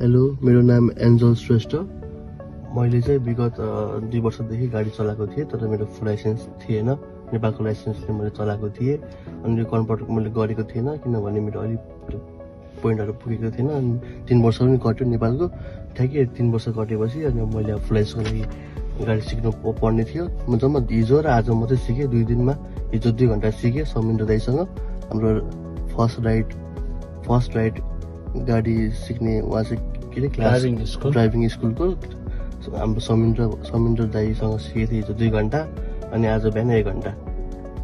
Hello, मेरो नाम angel Shrestha. मैले चाहिँ विगत 2 वर्षदेखि गाडी चलाएको थिएँ, तर मेरो फुल लाइसेन्स थिएन। नेपालको लाइसेन्सले मैले चलाएको थिएँ अनि यो कन्भर्ट मैले गरेको थिएन, किनभने मेरो अलिक पोइन्टहरू पुगेको थिएन। अनि 3 वर्ष पनि कट्यो नेपालको। ठ्याक्कै 3 वर्ष कटेपछि अनि मैले फुल लाइसेन्सको लागि गाडी सिक्नु पर्ने थियो। म जम्मा हिजो र आज मात्रै सिकेँ, 2 दिनमा। हिजो 2 घन्टा सिकेँ समिन्द्र दाइसँग। हाम्रो फर्स्ट राइड गाडी सिक्ने उहाँ चाहिँ के अरे ड्राइभिङ स्कुलको हाम्रो समिन्द्र दाइसँग सिकेको थिएँ हिजो 2 घन्टा अनि आज बिहान 1 घन्टा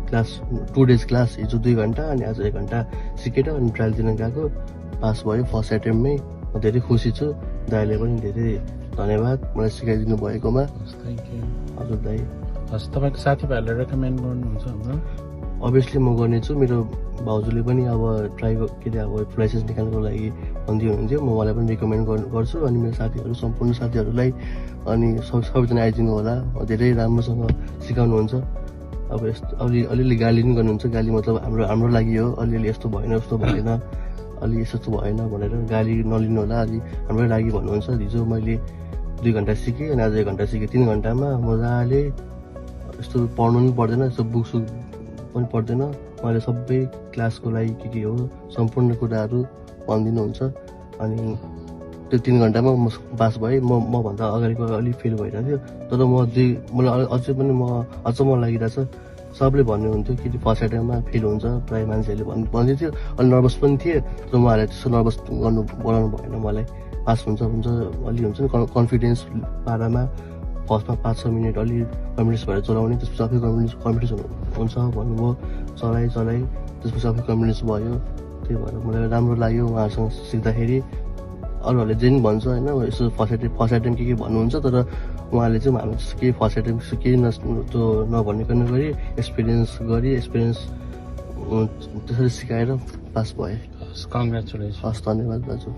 क्लास। 2 डेज क्लास, हिजो 2 घन्टा अनि आज 1 घन्टा सिकेर अनि ट्रायल दिन गएको। पास भयो फर्स्ट एटेम्पमै। म धेरै खुसी छु। दाइले पनि धेरै धन्यवाद मलाई सिकाइदिनु भएकोमा। हजुर दाइ। हस्, तपाईँको साथीभाइहरूलाई रेकमेन्ड गर्नुहुन्छ हाम्रो? अभियसली म गर्नेछु। मेरो भाउजूले पनि अब के अरे फुल लाइसेन्स निकाल्नुको लागि भन्दै हुनुहुन्थ्यो। म उहाँलाई पनि रिकमेन्ड गर्छु अनि मेरो साथीहरू सम्पूर्ण साथीहरूलाई अनि सबैजना आइदिनु होला। धेरै राम्रोसँग सिकाउनुहुन्छ। अब यस्तो अलिअलि गाली पनि गर्नुहुन्छ। गाली मतलब हाम्रो लागि हो। अलिअलि यस्तो भएन उस्तो भएन अलि यस्तो भएन भनेर गाली नलिनु होला। अलि हाम्रै लागि भन्नुहुन्छ। हिजो मैले 2 घन्टा सिकेँ अनि आज 1 घन्टा सिकेँ। 3 घन्टामा मजाले यस्तो पढ्नु पनि पर्दैन, यस्तो बुक्स पनि पर्दैन। उहाँले सबै क्लासको लागि के हो सम्पूर्ण कुराहरू भनिदिनुहुन्छ। अनि त्यो 3 घन्टामा म पास भएँ। मभन्दा अगाडिको अलिक फेल भइरहेको थियो, तर मलाई अचम्म लागिरहेछ। सबले भन्नुहुन्थ्यो कि फर्स्ट एटेम्पमा फेल हुन्छ, प्रायः मान्छेहरूले भन्दै थियो। अलि नर्भस पनि थिएँ, तर उहाँहरूले त्यस्तो नर्भस बनाउनु भएन मलाई। पास हुन्छ अलि हुन्छ नि कन्फिडेन्स पारामा। फर्स्टमा 5-6 मिनट अलि कन्फिडेन्स भएर चलाउने, त्यसपछि आफै कन्फिडेन्स हुन्छ भन्नुभयो। चलाएँ त्यसपछि आफै कन्फिडेन्स भयो। त्यही भएर मलाई राम्रो लाग्यो उहाँहरूसँग सिक्दाखेरि। अरूहरूले जे पनि भन्छ होइन, यसो फर्स्ट एटेम्प के भन्नुहुन्छ, तर उहाँले चाहिँ हामी केही फर्स्ट एटेम्प केही त्यो नभनिकन गरी एक्सपिरियन्स त्यसरी सिकाएर पास भएँ। कङ्ग्रेचुलेसन। हस्, धन्यवाद दाजु।